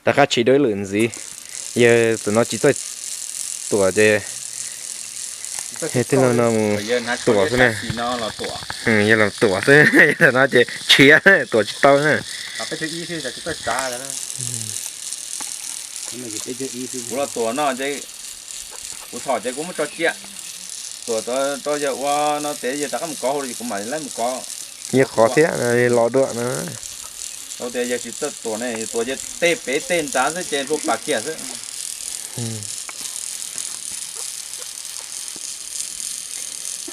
Rov qab tshiv dua ib lwm ntxiv, yog tus no tsis txawj tuam ces yog tij laug no mus tuam xwb na. Yog los tuam xwb, yog tus no ces tshiav tuam tsis tau na. Kuv los tuam no ces kuv txhom ces kuv muab tso cia. Tuam rau yawg ua no ces yawg rov qab mus kov hauv li kuv mam li mus kov. Yog qhov thiab los dua no. Tau tias yawg tsis txawj tuam ne, tuam ces tej pem tej nrad xwb ces hlua pas kiag xwb.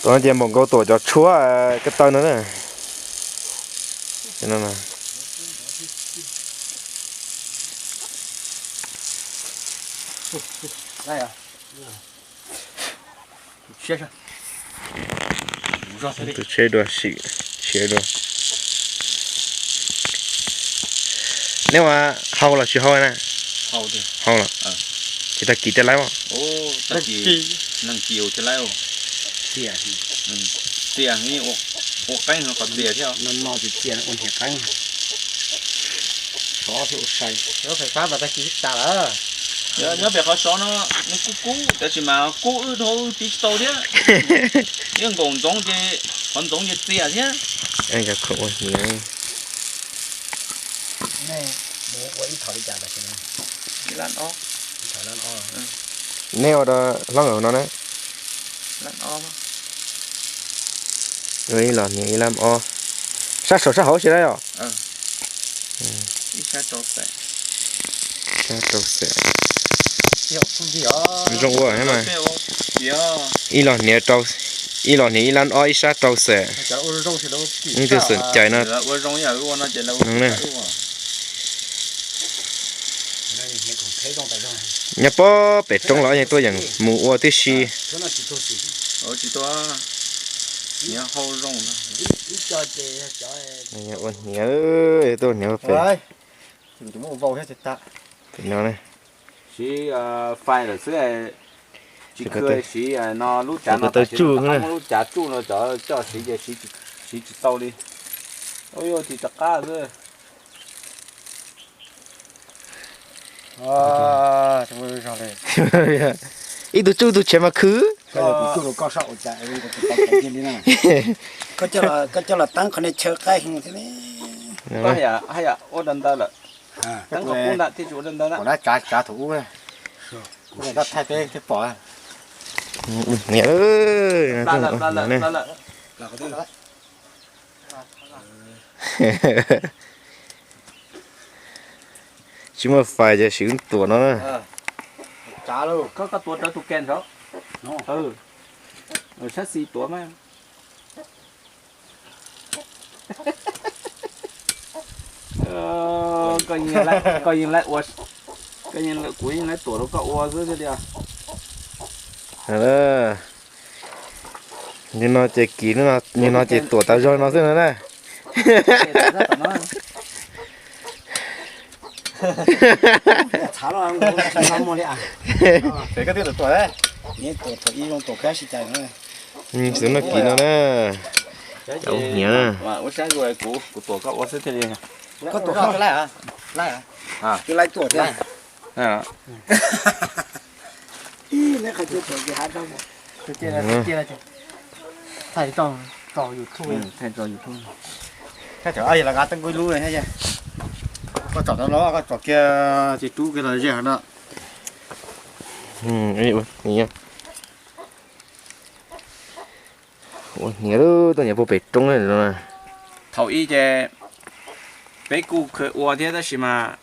Tuam no ces npaum nkaus tuam cov tshuab ko taw no na. Tus tsheb dua sim, tsheb dua. Neb ua hau los tsis hau na? Hau los. Ces tag kis tej laib os. Txias heev, ua qeeb heev qhov txias thiab. Nyob pem qhov sov no nws kub kub tab sis mas kub wb dhau wb tiv tsis tau thiab. Yeej nkaum ntxoov ces qhov ntxoov ces txias thiab. Neb ua rau hlob nkawd no na. Ib los hniav ib lab ob. Sab saum sab hauv tsis tau yom? Sab rau xwm. Zoo ua mas. Ib los hniav, ib los hniav ib lab ob ib sab rau xwm. Ib tug xwm cais no. Nyob pob pem roob los yeej tuaj yeem mus ua tib si. Ua hniav, tuaj ua hniav pem. Pem no. Siv fais lawm xwb, tsis khw siv no lub cav no, muab lub cav tsuj no cov coj siv ces siv tsis tau li. Ua yuav tis rov qab xwb. Ib tug tsuj ib tug tshev mas khwv. Koj coj los teeb qhov niag chaw qaib heev thiab ne. Ua rau ntawd lawm. Teeb qhov qub ntawd thiaj tsis ua rau ntawd na. Thaij peb thiaj pom. Niam, tsis muaj fais ces siv tuam no na. Koj, koj tuav rawv tus kem nrad. Sab xis tuav mas. Koj yeej, koj yeej, kuv yeej tuam rau koj ua xwb thiaj li. Nim no ces kiv, nim no ces tuam tas zog no xwb no na. Xwb no kiv no na. Cov ua hniav na. Kuv tuam koj ua xwb thiaj li. Thaij tso YouTube. Koj tsom no los koj tsom kiag ces rub kiag los ze no. Ua hniav, tuaj hniav puag pem roob no. Thaum ub ces peb kuj kheev ua thiab tab sis mas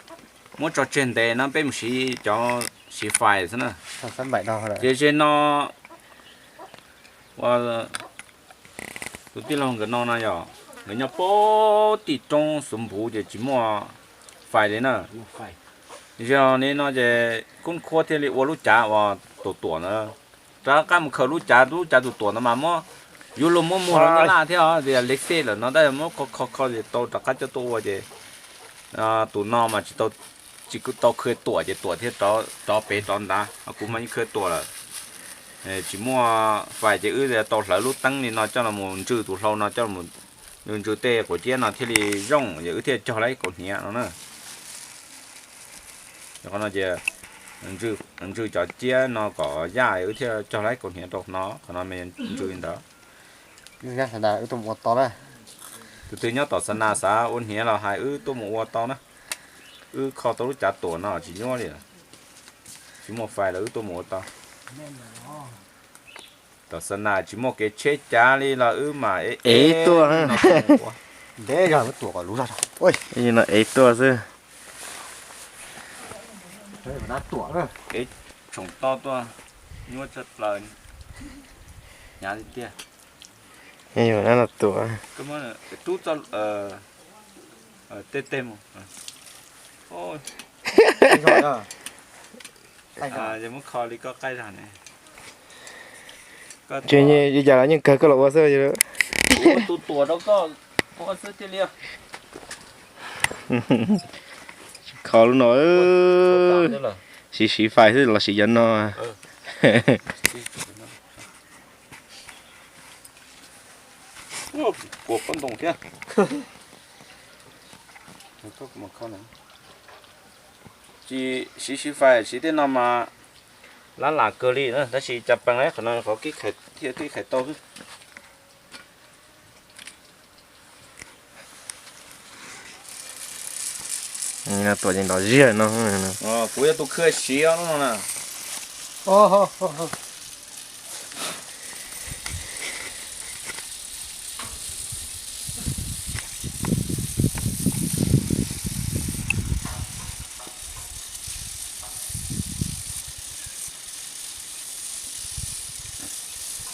muab tso tseg ntev no peb mus siv cov siv fais xwb na. Ces ze no ua tus tij laug nkawd no no yog nkawd nyob puag tim roob Xuv Npuv ces tsis muaj fais li na. Yog li no ces Koob Khuab thiaj li ua lub cav uas tuam tuam ntawd, rov qab mus khaws lub cav, lub cav tuam tuam ntawd mas muab, yuav luag muab muag rau nyab laj thiab os, tias lev xej lawm no tab muab kho kho kho ces tau rov qab coj tuaj ua ces tus no mas tsis tau, tsis tau khw tuam ces tuam thiaj rov pem rov nrad, kuv mas yeej khw tuam lawm. Tsis muaj fais ces wb tau hlawv lub teeb li no coj los ntsw tus hlau no coj, ntsw tej quav ciab no thiaj li zoo, yog wb thiaj cog lawm ib kaum hniav no na. Qhov no ces ntsw cov ciab no kom yaj wb thiaj cog laib kaus hniav rau no, qhov no me ntsw li ntawd. Wb tuaj mus ua tau na. Tus twg nyob tom Xav Nas xav ua hniav los hais wb tuaj mus ua tau na. Wb kho tau lub cav tuam no tsis nyuaj li. Tsis muaj fais los wb tuaj mus ua tau. Tom Xav Nas tsis muaj kev tsheb cav li los wb mam ev tuaj. Ntev zog tuam kom luv zog. No ev tuaj xwb. Ev tshoom toj tuaj, nyuaj tshaj plaws, hnyav tiag tiag. Tuam. Rub txoj tej tej mus. Muab kho li koj qaij zog ne. Tsis, cas los yeej kawg koj los ua xwb. Ua tus tuam rau koj ua xwb thiaj li. Kho lub no siv siv fais xwb los siv cov no. Kua pob ntoo thiab. Tsis siv siv fais siv tej no mas lab lam kawg li na, tab sis cas pees qhov no qhov kib khais thiaj kib khais tau xwb. Tuam ces nrov ziag no. Kuv yog tus khw siv lub no na.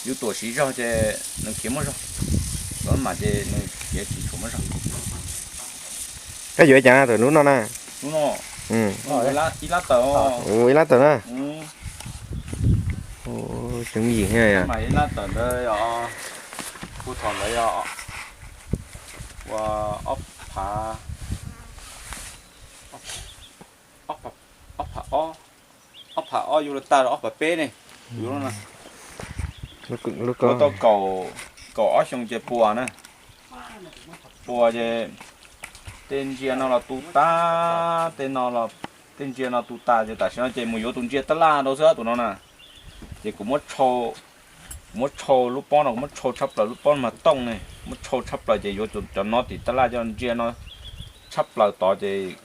Yus tuam siv zog ces nws khiav muaj zog, lov mam ces nws khiav tsis tshua muaj zog. Koj yuav cas thaum lub no na? Lub no, ib lab tawm. Ib lab tawm na. Coob yim mas ib lab tawm ntawd, kuv thaum ntawd yog ua ob phav, ob phav ob, ob phav ob yuav luag tag rau ob phav peb ne. Ua tau kaum ob xyoo ces puas na. Puas ces tej ntsia no los tu tas, tej no los, tej ntsia no tu tas ces tam sim no ces mus yuav tus ntsia tab laj rau xwb tus no na. Ces kuv muab tshau, kuv muab tshau lub pob no, kuv muab tshau tshaj plaws lub pob mas tooj ne, muab tshau tshaj plaws ces yuav cov no tim tab laj coj ntsia no tshaj plaws tod ces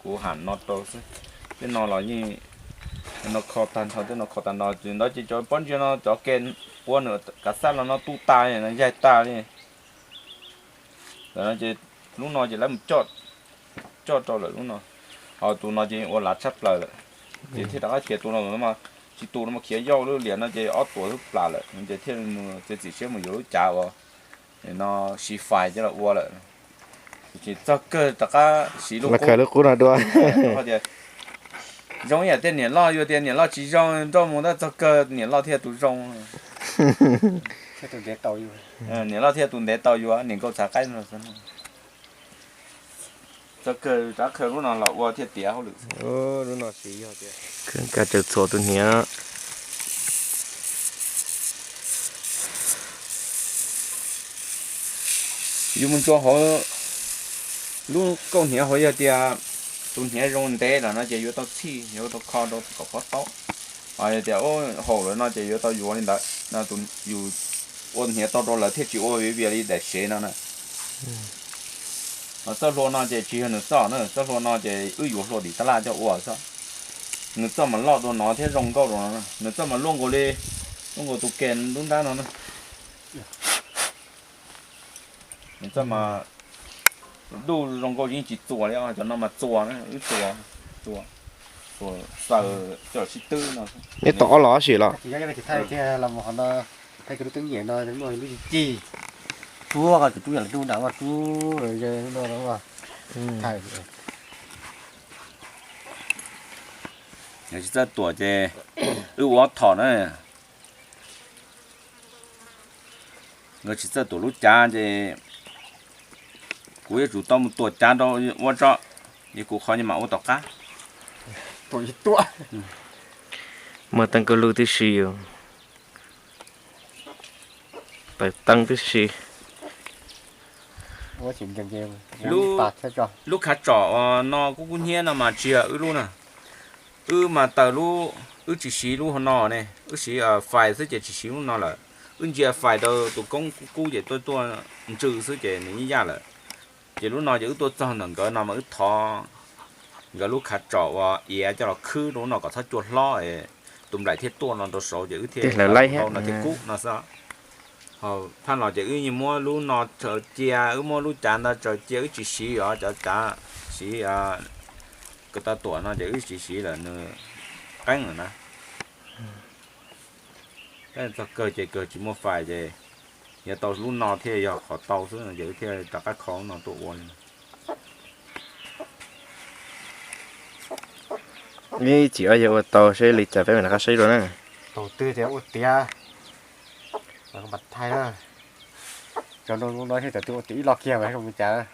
kuv ham no rau xwb. Tej no los yeej no kho tag nrho, tej no kho tag nrho ces ntawd ces cov pob ntsia no cov ke ua nws kav xaj los no tu tas, yaig tas li. Ces lub no ces lawv mus coj rau lawm lub no. Ho tus no ces ua lav tshaj plaws lawm. Ces thiaj rov qab khiav tus no, tsis tus no mas khiav yauj lub liam no ces ob tuam xub plas lawm ces thiaj mus txiav txim siab mus yuav lub cav uas no siv fais coj los ua lawm. Ces txog kawg rov qab siv lub qub no dua. Tias zoo ib yam tej niam loj, yus tias niam loj tsis zoo, nrauj mus tab txog kawg niam loj thiaj tus zoo. Niam loj thiaj tus ntev tau yus, niam nkauj txhav qaib no. Txog kawg rov qab khaws lub no los ua thiaj tiav hauj lwm. Lub no siv yog tias kawg txhua tus hniav. Yus mus ntsuas hauv lub kauj hniav hauv, yog tias tus hniav zoo ntev lawm no ces yuav tau txhij, yuav tau kho rau kom pob taub. Yog tias haum lawm no ces yuav tau yuav li ntawd no, yus ua hniav tau rau lawv thiaj tsis ua viv vias li daim sev no na. Ho txoj hlua no ces tsis yog nws txoj na, txoj hlua no ces wb yuav hlua tim tab laj coj ua xwb. Nws txoj mas loj dua no thiab zoo nkauj dua no, nws txoj mas luaj nkaus li, luaj nkaus tus ke nruab nrab no na. Nws txoj mas duj zoo nkauj yeej tsis txuas li, cov no mas txuas na, wb txuas, txuas, txuas xaws coj sib twb no. Neb tau ob los sim los? Thaij lub teeb nyem no muaj lub cig, rub, rub yam li rub nram vaj rub ze no. Tsis txawj tuam ces wb ua ob thom na. Nkawd tsis txawj tuam lub cav ces kuv yuav tsum tau mus tuam cav rau ua tso, es kuv qhov ni mam ua tom qab. Muaj teeb kawg lug tib si, taws teeb tib si. Lub khav tsom no kub kub hnyiab no mas tsis yog wb lub na. Wb mas taws lub, wb tsis siv lub hauv no ne, wb siv fais xwb ces tsis siv lub no lawm. Wb ntsia fais rau tus koob kub kub ces tuaj tuaj ntsw xwb ces nws yeej yaj lawm. Ces lub no ces wb tuaj txog ntawm nkawd no mas wb thov nkawd lub khav tsom uas iav coj los khwb rau lub no kom txhob cua hlob, tus nplaim thiaj tuaj no rau saud ces wb thiaj hlawv tau no thiaj kub no xwb. Phaj los ces wb yeej muab lub no tsaws cia, wb muab lub cav ntawd tsaws cia, wb tsis siv os, cov cav siv ko taw tuam no ces wb tsis siv lawm, nws qeeb lawm na. Txog kawg ces kawg tsis muaj fais ces yog tau lub no thiaj yog qhov tau xwb ces wb thiaj rov qab kho lub no tuaj ua li no. Ib chim ob yawg ua tau seb li cas peb mam rov qab saib dua na. Tus twg tias ua tiav, mas thaij na. Cov no thiaj cov twg ua tiav ib lo kiag mas zoo li cas.